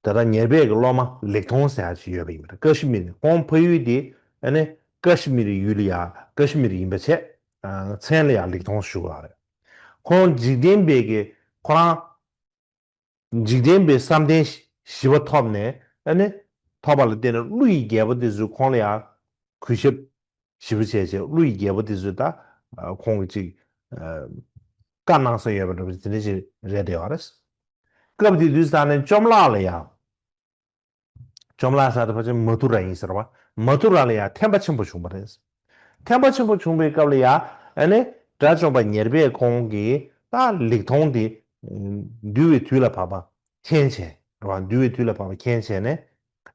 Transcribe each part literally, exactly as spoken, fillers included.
ད་ལྟ་ཉེར་སྦས་ཀྱི་སློབ་མ་ལེགས་མཐོང་ཟེར་ཡག་ཅིག་ཡོད་པ་ཡིན་པ་རེད། ཀ་ཤི་མིར། ཁོང་ཕ་ཡུལ་དེ་ཨ་ནི་ཀ་ཤི་མིར་ཡུལ་ལ་ཡ་ཀ་ཤི་མིར་ཡིན་པ་བྱས། ཨ། མཚན་ལ་ཡ་ལེགས་མཐོང་ཞུ་བ་རེད། ཁོང་འཇིག་རྟེན་པའི་གི་ཁོ་རང་འཇིག་རྟེན་པའི་བསམ་གཏན་བཞི་པ་ཐོབ་ནས། ཨ་ནི་ཐོབ་པ་ལ་བརྟེན་ནས་ཀླུ་ཡི་རྒྱལ་པོ་དེ་ཚོས་ཁོང་ལ་ཡ་གུས་ཞབས་ཞེ་པོ་བྱས་བྱས། ཀླུ་ཡི་རྒྱལ་པོ་དེ་ཚོས་ད་ཁོང་གི་ཅིག་བཀའ་གནང་ས་ཡོད་པ་འདྲ་པོ་དེ་འདྲ་ཅིག་རེད་བསྡད་ཡོད་རེད། སྐབས་དེ་དུས་ཙང་ནས་བཅོམ་ལགས་ལ་ཡ། བཅོམ་ལགས་ཟེར་དེ་ཕལ་ཆེར་མ་ཐུ་ར་ཡིན་ཟེར་བ། མ་ཐུ་ར་ལ་ཡ་ཐན་པ་ཆེན་པོ་བྱུང་བ་རེད། ཐན་པ་ཆེན་པོ་བྱུང་བའི་སྐབས་ལ་ཡ། ཨ་ནི་དགྲ་བཅོམ་པ་ཉེར་སྦས་ཁོང་གིས་ད་ལེགས་མཐོང་དེ་འདུལ་བའི་དུས་ལ་བབ་པ་མཁྱེན་བྱས་རེད་བ། འདུལ་བའི་དུས་ལ་བབ་པ་མཁྱེན་བྱས་ནས།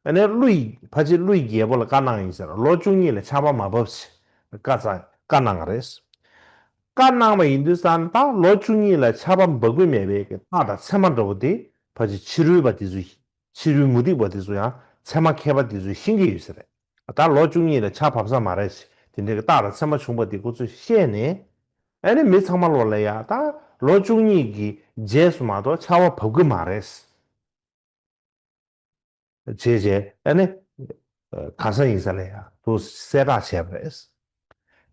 ཨ་ནི་ཀླུ་ཡི་ཕལ་ཆེར་ཀླུ་ཡི་རྒྱལ་པོ་ལ་བཀའ་གནང་ཡིན་ཟེར། ལོ་བཅུ་གཉིས་ལ་ཆར་པ་མ་བབས་ཤིག་བཀའ་བཀའ་གནང་བ་རེད། བཀའ་གནང་བ་ཡིན་དུས་ཙང་ད་ལོ་བཅུ་གཉིས་ལ་ཆར་པ་འབབ་ཀྱི་མེད་པའི་གི་རྟགས་དང་མཚན་མ་འདྲ་པོ་དེ་ཕལ་ཆེར་ཕྱི་རོལ་པ་དེ་ཚོས། ཕྱི་རོལ་མུ་སྟེགས་པ་དེ་ཚོ་ཡང་ཚད་མ་མཁས་པ་དེ་ཚོས་ཤེས་ཀྱི་ཡོད་ས་རེད། ད་ལོ་བཅུ་གཉིས་ལ་ཆར་བབས་ས་མ་རེད་ཟེར། དེ་འདྲའི་གི་རྟགས་དང་མཚན་མ་བྱུང་བ་དེ་ཁོ་ཚོས་ཤེས་ནས། ཨ་ནི་མི་ཚང་མ་ལོ་ལ་ཡ་ད་ལོ་བཅུ་གཉིས་ཀྱི་རྗེས་སུ་མ་གཏོགས་ཆར་པ་བབ་ཀྱི་མ་རེད་ཟེར། བྱས་བྱས། ཨ་ནི་ག་ས་ཡིན་ས་ལ་ཡ་དུ་གསལ་བསྒྲགས་བྱས་པ་རེད།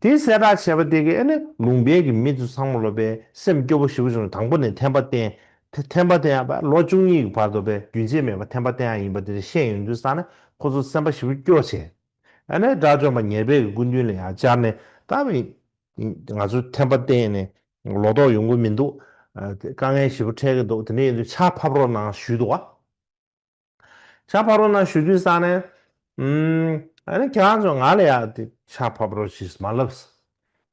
དེ་གསལ་བསྒྲགས་བྱས་པ་དེ་གིས་ཨ་ནི་ལུང་པའི་གི་མི་ཚོ་ཚང་མ་ལོ་པའི་སེམས་སྐྱོ་པོ་ཞེ་པོ་བྱུང་། དང་པོ་ནས་ཐན་པ་བསྟེན། ཐན་པ་བསྟེན་ཡག་པ་ལོ་བཅུ་གཉིས་ཀྱི་བར་དུ་པའི་རྒྱུན་ཆད་མེད་པ་ཐན་པ་བསྟེན་ཡག་ཡིན་པ་དེ་ཤེས་ཡོང་དུས་ཙང་ནས་ཁོ་ཚོ་སེམས་པ་ཞེ་པོ་སྐྱོ་བྱས། ཨ་ནི་དགྲ་བཅོམ་པ་ཉེར་སྦས་ཀྱི་སྐུ་མདུན་ལ་ཡང་བཅར་ནས། ད་ང་ཚོ་ཐན་པ་བསྟེན་ནས་ལོ་ཏོག་ཡོང་གི་མི་འདུག་དཀའ་ངལ་ཞེ་པོ་འཕྲད་ཀྱི་འདུག་དེ་འདྲ་ཡིན་དུས་ཆར་ཕབ་རོགས་གནང་ཞུས་འདུག་བ། ཆར་ཕབ་རོགས་གནང་ཞུ་དུས་ཙང་ནས། ཨ་ནི་ཁྱེད་རང་ཚོ་ང་ལ་ཡ་དེ་ཆར་ཕབ་རོགས་ཞེས་མ་ལབ།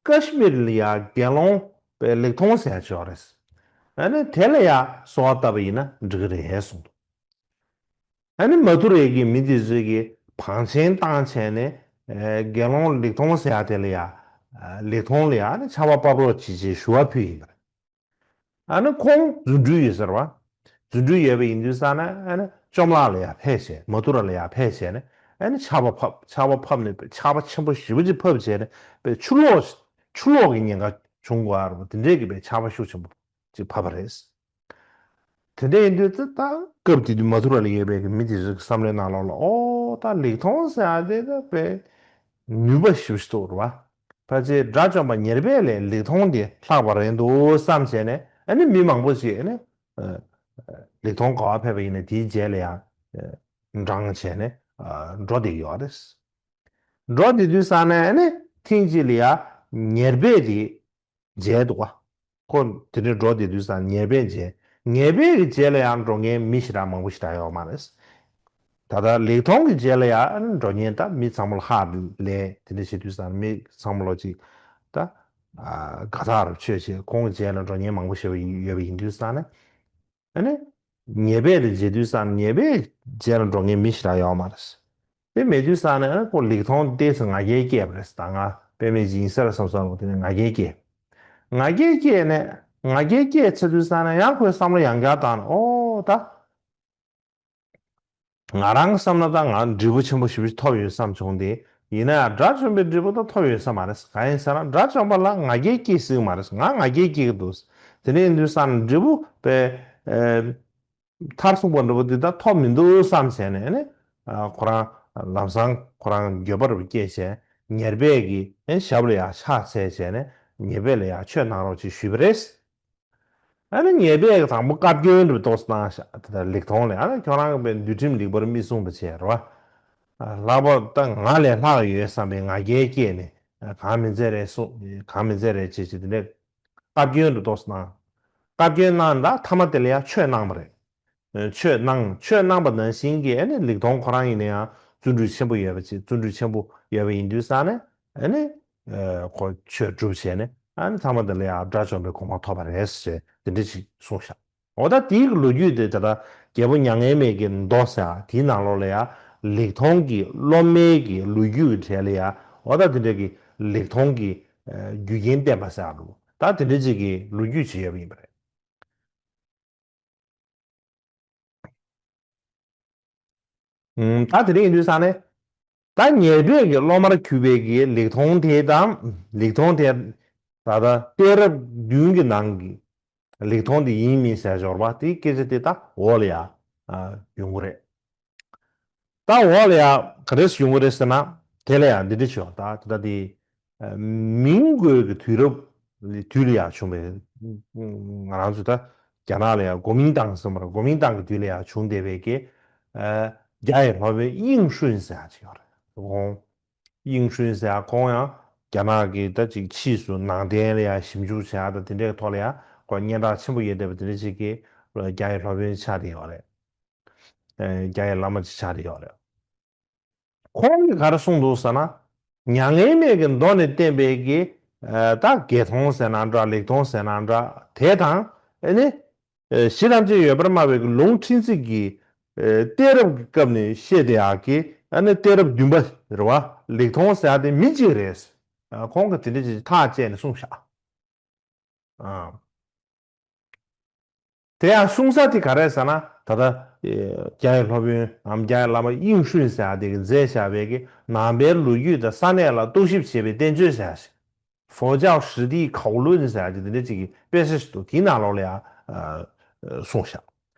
ཀ་ཤི་མིར་ལ་ཡ་དགེ་སློང་པའི་ལེགས་མཐོང་ཟེར་ཡ་ཅིག་ཡོད་རེད། ཨ་ནི་དེ་ལ་ཡ་གསོལ་བ་བཏབ་པ་ཡིན་ན་འགྲིག་གི་རེད་གསུངས་འདུག་ཨ་ནི་མ་ཐུ་རའི་གི་མི་དེ་ཚོས་ཀྱི་བང་ཆེན་བཏང་བྱས་ནས། དགེ་སློང་ལེགས་མཐོང་ཟེར་ཡ་དེ་ལ་ཡ། ལེགས་མཐོང་ལ་ཡ་ནི་ཆར་པ་ཕབ་རོགས་བྱེད་ཅེས་ཞུ་བ་ཕུལ་ཡིན་པ་རེད། ཨ་ནི་ཁོང་རྫུ་འཕྲུལ་ཡོད་ཟེར་བ། རྫུ་འཕྲུལ་ཡོད་པ་ཡིན་དུས་ཙང་ནས་ཨ་ནི་བཅོམ་བརླག་ལ་ཡ་ཕེབས་བྱས། མ་ཐུ་ར་ལ་ཡ་ཕེབས་བྱས་ནས་ཨ་ནི་ཆར་པ་ཕབ། ཆར་པ་ཕབ་ནས་ཆར་པ་ཆེན་པོ་ཞེ་པོ་ཅིག་ཕབ་བྱས་ནས་པའི་ཆུ་ལོག་ཆུ་ལོག་གི་ཉེན་ཁ་བྱུང་དགོས་ཨ་རོ། དེ་འདྲས་ཀྱི་པའི་ཆར་པ་ཤུགས་ཆེན་པོ་ཅིག་ཕབ་པ་རེད། དེ་འདྲ་ཡིན་དུས་ཙི་ད་སྐབས་དེ་དུས་མ་ཐུ་ར་ལ་ཡོད་པའི་གི་མི་དེ་ཚོའི་བསམ་བློའི་ནང་ལོགས་ལ། ཨོ་ད་ལེགས་མཐོང་ཟེར་ཡ་དེ་ད་པའི་ནུས་པ་ཞེ་པོ་ཞིག་འདུག་རེད་བ། ཕལ་ཆེར་དགྲ་བཅོམ་པ་ཉེར་སྦས་ལས་ལེགས་མཐོང་དེ་ལྷག་པ་རེད་འདུག་བསམ་བྱས་ནས། ཨ་ནི་མི་མང་པོ་ཞིག་ཨ་ནི་ལེགས་མཐོང་ག་པར་ཕེབས་པ་ཡིན་ན་དེའི་རྗེས་ལ་ཡང་འབྲང་བྱས་ནས་འགྲོ་བསྡད་ཡོད་རེད། འགྲོ་བསྡད་དུས་ཙང་ནས་ཨ་ནི་ཐེངས་གཅིག་ལ་ཡ་ཉེར་སྦས་དེ་མཇལ་འདུག་བ། ཁོ་དེ་འདྲའི་འགྲོ་བསྡད་དུས་ཙང་ཉེར་སྦས་མཇལ། ཉེར་སྦས་ཀྱི་རྗེས་ལ་ཡང་འགྲོ་མཁན་མི་ཞེ་དྲག་མང་པོ་ཞེ་དྲག་ཡོད་མ་རེད། ད་ལྟ་ལེགས་མཐོང་གི་རྗེས་ལ་ཡང་འགྲོ་མཁན་ད་མི་ཚང་མ་ལ་ཧ་ལས་དེ་འདྲ་བྱེད་དུས་ཙང་མི་ཚང་མ་ལོ་གཅིག་ད་དགའ་ཐག་རབ་ཆོད་བྱས། ཁོང་གི་རྗེས་ལ་འགྲོ་མཁན་མང་པོ་ཞེ་པོ་ཡོད་པ་ཡིན་དུས་ཙང་ནས། ཨ་ནི། ཉེར་སྦས་དེ་མཇལ་དུས་ཙང་ཉེར་སྦས་རྗེས་ལ་འགྲོ་མཁན་མི་ཞེ་དྲག་ཡོད་མ་རེད། དེ་མེད་དུས་ཙང་ནས་ཨ་ནི་ཁོ་ལེགས་མཐོང་ཏོག་ཙམ་ང་རྒྱལ་སྐྱེས་པ་རེད། ད་ང་དཔེ་མེད་ཅིག་ཡིན་ས་རེད་བསམ་བསམ་ལ་དེ་ནས་ང་རྒྱལ་སྐྱེས། ང་རྒྱལ་སྐྱེས་ནས་ང་རྒྱལ་སྐྱེས་ཚར་དུས་ཙང་ནས་ཡང་ཁོའི་བསམ་བློ་ཡང་བསྐྱར་བཏང་ནས། ཨོ་ད། ང་རང་བསམ་ན་ད་ང་འབྲས་བུ་ཆེན་པོ་ཞེ་པོ་ཅིག་ཐོབ་ཡོད་བསམ་བྱུང་སྟེ། ཡིན་ན་ཡང་དགྲ་བཅོམ་པའི་འབྲས་བུ་ད་ཐོབ་ཡོད་ས་མ་རེད། གང་ཡིན་ཟེར་ན་དགྲ་བཅོམ་པ་ལ་ང་རྒྱལ་སྐྱེ་སྲིད་ཀྱི་མ་རེད། ང་ང་རྒྱལ་སྐྱེ་གི་འདུག་དེ་འདྲ་ཡིན་དུས་ཙང་འབྲས་བུ་པའི་ཨེ་མཐར་ཐུག་པ་འདྲ་པོ་འདི་ད་ཐོབ་མི་འདུག་བསམ་བྱས་ནས་ནི། ཨ་ཁོ་རང་ལམ་སང་ཁོ་རང་འགྱོད་པ་རུ་སྐྱེས་བྱས། ཉེར་སྦས་ཀྱི་ཨེ་ཞབས་ལ་ཡར་ཕྱག་འཚལ་བྱས་ནས་ཉེར་སྦས་ལ་ཡར་ཆོས་གནང་རོགས་ཅེས་ཞུས་པ་རེད། ཨ་ནི་ཉེར་སྦས་ཀྱིས་དང་པོ་བཀའ་བཀྱོན་འདྲ་པོ་ཏོག་ཙམ་གནང་ཤག་དེ་ལྟར་ལེགས་མཐོང་ལ། ཨ་ནི་ཁྱོད་རང་གི་པའི་འདུལ་ཁྲིམས་ལེགས་པར་མི་སྲུང་བ་བྱས་རོ། ལྷག་པར་ད་ང་ལས་ལྷག་ཡོད་བསམ་པའི་ང་རྒྱལ་སྐྱེས་ནས་གང་མི་མཛད་རེད་གསུངས། གང་མི་མཛད་རེད་བྱས་བྱས་དེ་འདྲས་བཀའ་བཀྱོན་འདྲ་ཏོག་ཙམ་གནང་། བཀའ་བཀྱོན་གནང་ད་མཐའ་མ་དེ་ལ་ཡང་ཆོས་གནང་བ་རེད། ཆོས་གནང་། ཆོས་གནང་པ་ནང་བཞིན་གྱི་ཨ་ནི་ལེགས་མཐོང་ཁོ་རང་ཡིན་ན་ཡང་བརྩོན་འགྲུས་ཆེན་པོ་ཡོད་པ་ཅིག་བརྩོན་འགྲུས་ཆེན་པོ་ཡོད་པ་ཡིན་དུས་ཙང་ནས་ཨ་ནི་ཁོ་ཆོས་སྒྲུབ་བྱས་ནས་ཨ་ནི་ཚང་མ་དེ་ལ་ཡང་དགྲ་བཅོམ་པའི་གོ་འཕང་ཐོབ་པ་རེད་ཟེར་དེ་འདྲ་ཞིག་གསུངས་ཤག་འོ་ད་དེའི་ལོ་རྒྱུས་དེ་ད་ལྟ་རྒྱལ་པོ་མྱ་ངན་མེད་ཀྱི་མདོ་ཟེར་དེའི་ནང་ལོགས་ལ་ཡང་ལེགས་མཐོང་གི་སློབ་མའི་གི་ལོ་རྒྱུས་ཀྱི་གྲས་ལ་ཡང་འོ་ད་དེ་འདྲ་གི་ལེགས་མཐོང་གི་རྒྱུ་རྐྱེན་བསྟན་པ་ཟེར་ལོ། ད་དེ་འདྲ་ཅིག་གི་ལོ་རྒྱུས་ཅིག་ཡོད་པ་ཡིན་པ་རེད། ད་དེ་རིང་ཡིན་དུས་ས་ནས་ད་ཉེར་སྦས་ཀྱི་སློབ་མར་གྱུར་པའི་གི་ལེགས་མཐོང་དེ་དང་། ལེགས་མཐོང་དེ་ད་ལྟ་གཏད་རབས་བདུན་གྱི་ནང་གི་ལེགས་མཐོང་དེ་ཡིན་མིན་ཟེར་འབྱོར་བ་དེའི་སྐད་ཆ་དེ་ད་འོག་ལ་ཡ་ ཡོང་གི་རེད། ད་འོག་ལ་ཡ་ག་རེ་ཡོང་གི་རེད་ཟེར་ན། དེ་ལ་ཡ་འདི་འདྲ་བྱོས། ད་ད་དེ་མིང་དགོས་ཀྱི་དུས་རབས་དུས་ལ་ཡ་བྱུང་བའི་ང་རང་ཚོ་ད་རྒྱ་ནག་ལ་ཡ་国民党ཟེར་བ་རེད།国民党གི་དུས་ལ་ཡ་བྱུང་བསྡད་པའི་གི་རྒྱ་ཡི་སློབ་དཔོན་应顺ཟེར་ཡ་ཅིག་ཡོད་རེད། ཁོང་应顺ཟེར་ཡ་ཁོང་ཡང་རྒྱ་ནག་གི་ད་ཅིག་ཕྱིས་སུ་ནང་བསྟན་ལ་ཡ་ཞིབ་འཇུག་བྱེད་ཡ་ད་དེ་འདྲའི་ཐོག་ལ་ཡ་ཁོ་སྙན་གྲགས་ཆེན་པོ་ཡོད་བསྡད་པ་དེ་འདྲ་ཅིག་གི་རྒྱ་ཡི་སློབ་དཔོན་ཆགས་བསྡད་ཡོད་རེད། རྒྱ་ཡི་བླ་མ་ཅིག་ཆགས་བསྡད་ཡོད་རེད། ཁོང་གིས་ག་རེ་གསུངས་འདུག་ཟེར་ན། མྱ་ངན་མེད་ཀྱི་མདོ་ནས་བསྟན་པའི་གི་ད་དགེ་མཐོང་ཟེར་ན་འདྲ། ལེགས་མཐོང་ཟེར་ན་འདྲ། དེ་དང་ཨ་ནི་གཞི་ཐམས་ཅད་ཡོད་པར་སྨྲ་བའི་གི་ལུང་ཕྲན་ཚེགས་ཀྱི་གཏད་རབས་ཀྱི་སྐབས་ནས་བཤད་བསྡད་ཡག་གི་ཨ་ནི་གཏད་རབས་བདུན་པ་རེད་བ། ལེགས་མཐོང་ཟེར་ཡག་དེ་མི་གཅིག་རེད། ཁོང་གིས་དེ་འདྲ་ཅིག་ཐག་བཅད་ནས་གསུངས་ཤག་དེ་ཡང་གསུང་ས་དེ་ག་རེ་ཟེར་ན། ད་ལྟ་རྒྱ་ཡི་སློབ་དཔོན་ནམ་རྒྱ་ཡི་བླ་མ་应顺ཟེར་ཡ་དེ་གིས་མཛད་བཞག་པའི་གི་ནང་པའི་ལོ་རྒྱུས་དང་ས་གནས་ལ་རྟོག་ཞིབ་བྱེད་པའི་བསྟན་བཅོས་ཟེར་ཡ་ཞིག佛教史地考论ཟེར་ཡ་ཅིག་དེ་འདྲ་ཅིག་གི་དཔེ་ཆ་ཞིག་འདུག་དེའི་ནང་ལོགས་ལ་ཡང་གསུངས་ཤག་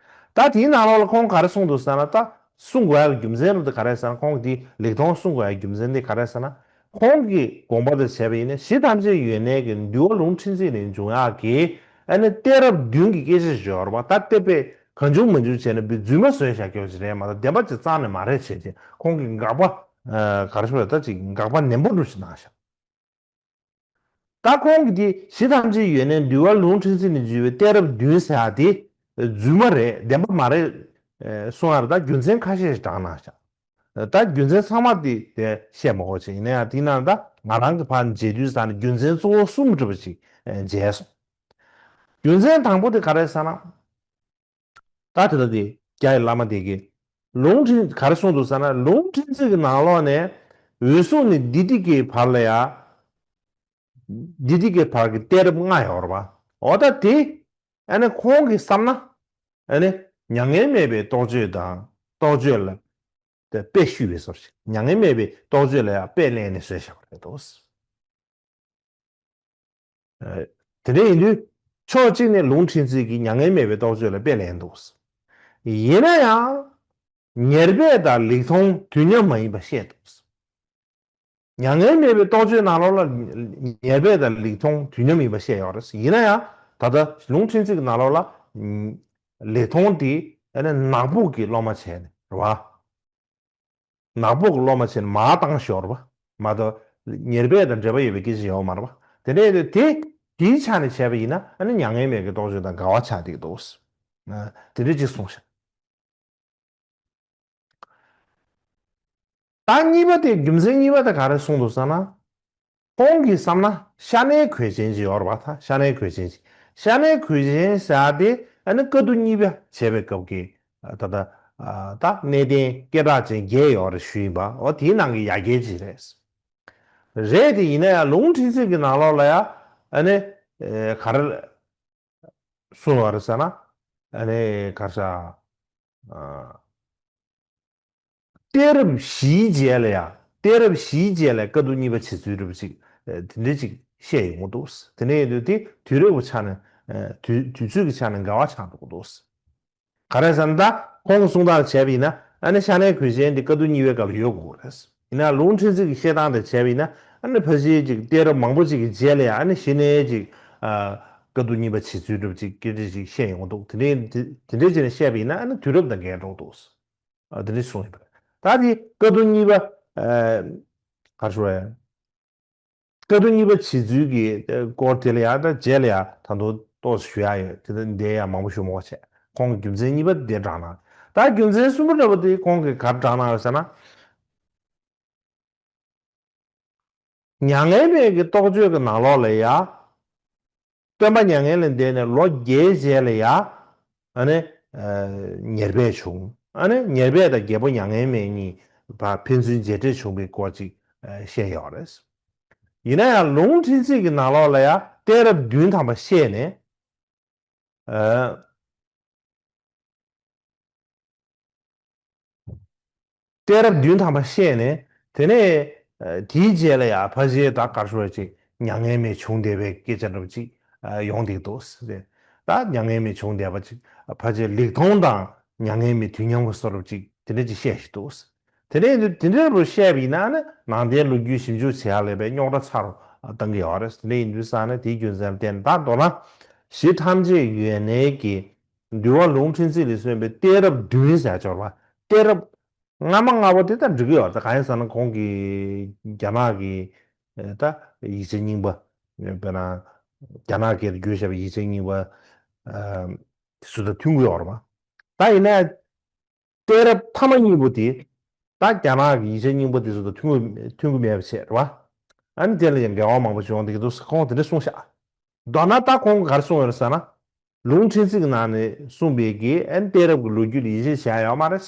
ད་དེའི་ནང་ལོགས་ལ་ཁོང་ག་རེ་གསུངས་འདུག་ཟེར་ན། ད་གསུང་དགོས་ཡག་གི་རྒྱུ་མཚན་རུ་དེ་ག་རེ་ཟེར་ན། ཁོང་གིས་དེ་ལེགས་མཐོང་གསུང་དགོས་ཡག་གི་རྒྱུ་མཚན་དེ་ག་རེ་ཟེར་ན། ཁོང་གི་དགོངས་པ་དེ་བྱས་པ་ཡིན་ན་གཞི་ཐམས་ཅད་ཡོད་གནས་ཀྱི་འདུལ་བ་ལུང་ཕྲན་ཚེགས་ནས་འབྱུང་ཡག་གི་ཨ་ནི་གཏད་རབས་བདུན་གྱི་སྐད་ཆ་ཞིག་ཡོད་རེད་པ། ད་གཏད་པས་གང་བྱུང་མང་བྱུང་བྱས་ན་བི་རྫུན་མ་བཟོས་བཞག་རྒྱུ་ཞིག་རེད་མ་གཏོགས་བདེན་པ་ཅིག་རྩ་ནས་མ་རེད་བྱས་རྗེས་ཁོང་གིས་དགག་པ་ག་རེ་ཞུ་དགོས་རེད། ད་ཅིག་དགག་པ་ནན་པོ་འདྲ་ཞིག་གནང་ཤག་ད་ཁོང་གིས་དེ་གཞི་ཐམས་ཅད་ཡོད་གནས་འདུལ་བ་ལུང་ཕྲན་ཚེགས་ནས་འབྱུང་བའི་གཏད་རབས་བདུན་ཟེར་ཡ་དེ་རྫུན་མ་རེད། བདེན་པ་མ་རེད་གསུང་ཡ་རེད། ད་རྒྱུ་མཚན་ཁ་ཤས་ཤིག་དྲངས་གནང་ཤག་ད་རྒྱུ་མཚན་ཚང་མ་དེ་དེ་བཤད་མ་དགོས་བྱས། ཡིན་ན་ཡང་དེའི་ནང་ད་ང་རང་གི་ཕར་མཇལ་དུས་ཙང་ནས་རྒྱུ་མཚན་གཙོ་བོ་གསུམ་འདྲ་པོ་ཅིག་མཇལ་སོང་། རྒྱུ་མཚན་དང་པོ་དེ་ག་རེ་ཟེར་ན། ད་དེ་ལ་དེ་རྒྱ་ཡི་བླ་མ་དེ་གིས་ལུང་ཕྲན་ག་རེ་གསུངས་འདུག་ཟེར་ན། ལུང་ཕྲན་ཚེགས་ཀྱི་ནང་ལོགས་ནས་འོད་སྲུང་ནས་བདེ་སྡིག་གི་བར་ལ་ཡ། བདེ་སྡིག་གི་བར་གྱི་གཏད་རབས་ལྔ་ཡོད་རེད་པ། འོ་ད་དེ་ཨ་ནི་ཁོང་གིས་བསམ་ན་ཨ་ནི་མྱ་ངན་མེད་པའི་རྟོགས་བརྗོད་དང་རྟོགས་བརྗོད་ལ་དཔེ་བཤུས་པའི་བཟོ་ཞིག་མྱ་ངན་མེད་པའི་རྟོགས་བརྗོད་ལ་ཡང་དཔེ་ལེན་ནས་བཟོས་བཞག་པ་རེད་འདུག་དེ་འདྲ་ཡིན་དུས་ཕྱོགས་གཅིག་ནས་ལུང་ཕྲན་ཚེགས་ཀྱིས་མྱ་ངན་མེད་པའི་རྟོགས་བརྗོད་ལ་དཔེ་ལེན་འདུག་ཡིན་ན་ཡང་ཉེར་སྦས་དང་ལེགས་མཐོང་དུས་མཉམ་མ་ཡིན་པ་བཤད་འདུག་མྱ་ངན་མེད་པའི་རྟོགས་བརྗོད་ནང་ལོགས་ལ་ཉེར་སྦས་དང་ལེགས་མཐོང་དུས་མཉམ་ཡིན་པ་བཤད་ཡོད་རེད། ཡིན་ན་ཡང་ད་ལྟ་ལུང་ཕྲན་ཚེགས་ཀྱི་ནང་ལོགས་ལ་ལེགས་མཐོང་དེ་ནག་པོ་གི་སློབ་མ་བྱས་ནས་རེད་བ། ནག་པོ་གི་སློབ་མ་བྱས་ནས་མར་བཏང་ཤོར་བ་མ་གཏོགས་ཉེར་སྦས་དང་འབྲེལ་བ་ཡོད་པའི་སྐད་ཆ་ཡོད་མ་རེད་བ། དེ་འདྲ་ཡིན་དུས་དེ་དེའི་ཆ་ནས་བྱས་པ་ཡིན་ན་ཨ་ནི་མྱ་ངན་མེད་ཀྱི་རྟོགས་བརྗོད་དང་འགལ་བ་ཆགས་བསྡད་འདུག་དེ་འདྲ་ཅིག་གསུངས་ཤག་ད་གཉིས་པ་དེ་རྒྱུ་མཚན་གཉིས་པ་དེ་ག་རེ་གསུངས་འདུག་ཟེར་ན། ཁོང་གིས་བསམ་ན་ཤ་ནའི་གོས་ཅན་ཅིག་ཡོད་རེད་པ། ད་ཤ་ནའི་གོས་ཅན་ཅིག་ཤ་ནའི་གོས་ཅན་ཟེར་ཡ་དེ་ཨ་ནི་བཀའ་བསྡུ་གཉིས་པ་བྱས་པའི་སྐབས་ཀྱི་ད་ལྟ་ད་གནས་བརྟན་སྐད་གྲགས་ཅན་བརྒྱད་ཡོད་རེད་ཞུས་ཡིན་པ། འོ་དེའི་ནང་གི་ཡ་གྱལ་ཅིག་རེད། རེད་དེ་ཡིན་ན་ཡང་ལུང་ཕྲན་ཚེགས་ཀྱི་ནང་ལོགས་ལ་ཡ་ཨ་ནི་ག་རེ་གསུངས་ཡོད་རེད་ཟེར་ན། ཨ་ནི་ག་རེ་ཟེར། གཏད་རབས་བཞིའི་རྗེས་ལ་ཡང་གཏད་རབས་བཞིའི་རྗེས་ལ་བཀའ་བསྡུ་གཉིས་པ་བྱེད་ཚུལ་འདྲ་པོ་ཅིག་དེ་འདྲ་ཅིག་བཤད་ཡོང་གི་འདུག་དེ་ནས་ཡིན་དུས་དེ་དུས་རབས་ཀྱི་ཆ་ནས་དུས་དུས་ཚོད་ཀྱི་ཆ་ནས་འགལ་བ་ཆགས་འགྲོ་གི་འདུག་ག་རེ་ཟེར་ན། ད་ཁོང་གི་གསུང་སྟངས་བྱས་པ་ཡིན་ན་ཨ་ནི་ཤ་ནའི་གོས་ཅན་དེ་བཀའ་བསྡུ་གཉིས་པའི་སྐབས་ལ་ཡོད་དགོས་རེད། ཡིན་ན་ལུང་ཕྲན་ཚེགས་ཀྱི་བཤད་སྟངས་དེ་བྱས་པ་ཡིན་ན་ཨ་ནི་ཕལ་ཆེར་ཅིག་གཏད་རབས་མང་པོ་ཅིག་གི་རྗེས་ལ་ཡང་ཨ་ནི་གཞི་ནས་ཅིག་བཀའ་བསྡུ་གཉིས་པ་བྱེད་ཚུལ་འདྲ་པོ་ཅིག་སྐད་ཆ་ཅིག་བཤད་ཡོང་གི་འདུག་དེ་འདྲའི་དེ་འདྲའི་བྱས་ནས་བཤད་པ་ཡིན་ན་ཨ་ནི་དུས་རབས་དང་འགལ་འགྲོ་འདུག་ཨ་དེ་འདྲ་གསུངས་ཡོད་པ་རེད། ད་དེ་བཀའ་བསྡུ་གཉིས་པ་ཨ་ག་རེ་ཞུ་དགོས་རེད། བཀའ་བསྡུ་གཉིས་པ་བྱེད་ཚུལ་གྱི་སྐོར་དེ་ལ་ཡང་ད་རྗེས་ལ་ཡང་ད་དུང་ཏོག་ཙམ་ཞུ་ཡག་ཡོད། དེ་ད་འདི་ཡང་མང་པོ་ཞུ་མ་དགོས་བྱས། ཁོང་གི་རྒྱུ་མཚན་གཉིས་པ་དེ་དྲངས་གནང་། ད་རྒྱུ་མཚན་གསུམ་པ་འདྲ་པོ་དེ་ཁོང་གིས་ག་རེ་དྲངས་གནང་ཡོད་ཟེར་ན། མྱ་ངན་མེད་ཀྱི་རྟོགས་བརྗོད་ཀྱི་ནང་ལོགས་ལ་ཡང་། སྟོན་པ་མྱ་ངན་ལས་འདས་ནས་ལོ་བརྒྱའི་རྗེས་ལ་ཡང་། ཨ་ནི། ཨ་ཉེར་སྦས་བྱུང་། ཨ་ནི་ཉེར་སྦས་དང་རྒྱལ་པོ་མྱ་ངན་མེད་གཉིས་བར་ཕན་ཚུན་མཇལ་འཕྲད་བྱུང་བའི་སྐོར་ཅིག་ཨ་བཤད་ཡོད་རེད། ཡིན་ན་ཡང་ལུང་ཕྲན་ཚེགས་ཀྱི་ནང་ལོགས་ལ་ཡང་གཏད་རབས་བདུན་ཐམ་པ་བཤད་ནས། ཨ། གཏད་རབས་བདུན་ཐམ་པ་བཤད་ནས། དེ་ནས་ཨ་དེའི་རྗེས་ལ་ཡང་ཕལ་ཆེར་ད་ག་རེ་ཞུ་དགོས་རེད། ཅིག་མྱ་ངན་མེད་བྱུང་བསྡད་པའི་སྐད་ཆ་འདྲ་པོ་ཅིག་ཨ་ཡོང་བསྡད་འདུག་ཟེར། ད་མྱ་ངན་མེད་བྱུང་བསྡད་པ་ཅིག་ཕལ་ཆེར་ལེགས་མཐོང་དང་ མྱ་ངན་མེད་དུས་མཉམ་གྱི་བཟོ་འདྲ་ཅིག་དེ་འདྲ་ཅིག་བཤད་བཞིན་འདུག། དེ་འདྲ་ཡིན་དུས་དེ་འདྲ་རུ་བཤད་པ་ཡིན་ན་ནི་ནང་བསྟན་ལོ་རྒྱུས་ཞིབ་འཇུག་བྱེད་ཡག་ལས་པའི་རྙོག་དྲ་ཚ་རུ་བཏང་གི་ཡོད་རེད། དེ་འདྲ་ཡིན་དུས་ཙང་ནི་དེའི་རྒྱུ་མཚན་ལ་བརྟེན་ནས། ད་མདོར་ན་གཞི་ཐམས་ཅད་ཡོད་གནས་ཀྱི་འདུལ་བ་ལུང་ཕྲན་ཚེགས་ལས་གསུངས་པའི་གཏད་རབས་བདུན་ཟེར་ཡག་ཅིག་ཡོད་རེད་པ། གཏད་རབས་སྔ་མ་ལྔ་པོ་དེ་ད་འགྲིག་གི་ཡོད་རེད། གང་ཡིན་ཟེར་ན་ཁོང་གིས་རྒྱ་ནག་གི་ད་ཡིག་ཆ་རྙིང་པ། དཔེར་ན་རྒྱ་ནག་སྐད་དུ་བསྒྱུར་བཞག་པའི་ཡིག་ཆ་རྙིང་པ་དེ་ཚོ་དང་མཐུན་གྱི་ཡོད་རེད་པ། ད་ཡིན་ན་གཏད་རབས་མཐའ་མ་གཉིས་པོ་དེ་ད་རྒྱ་ནག་གི་ཡིག་ཆ་རྙིང་པ་དེ་ཚོ་དང་མཐུན་གྱི་མཐུན་གྱི་མེད་པ་བྱས་རེད་པ། ཨ་ནི་དེ་ལ་ཡང་འགལ་བ་མང་པོ་བྱུང་བསྡད་ཀྱི་འདུག། ཁོང་དེ་འདྲ་གསུངས་ཤག། མདོར་ན་ད་ཁོང་གིས་ག་རེ་གསུངས་ཡོད་རེད་ཟེར་ན། ལུང་ཕྲན་ཚེགས་ཀྱི་ནང་ནས་གསུངས་པའི་གི་ཨ་ནི་གཏད་རབས་ཀྱི་ལོ་རྒྱུས་ལ་ཡིད་ཆེས་བྱེད་ཡག་ཡོད་མ་རེད།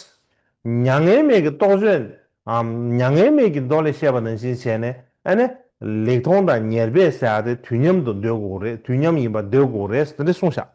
མྱ་ངན་མེད་ཀྱི་རྟོགས་བརྗོད་འམ་མྱ་ངན་མེད་ཀྱི་མདོ་ལས་བཤད་པ་ནང་བཞིན་བྱས་ནས། ཨ་ནི་ལེགས་མཐོང་དང་ཉེར་སྦས་ཟེར་ཡག་དེ་དུས་མཉམ་དུ་འདོད་དགོས་རེད། དུས་མཉམ་ཡིན་པ་འདོད་དགོས་རེད། དེ་འདྲ་གསུངས་ཤག།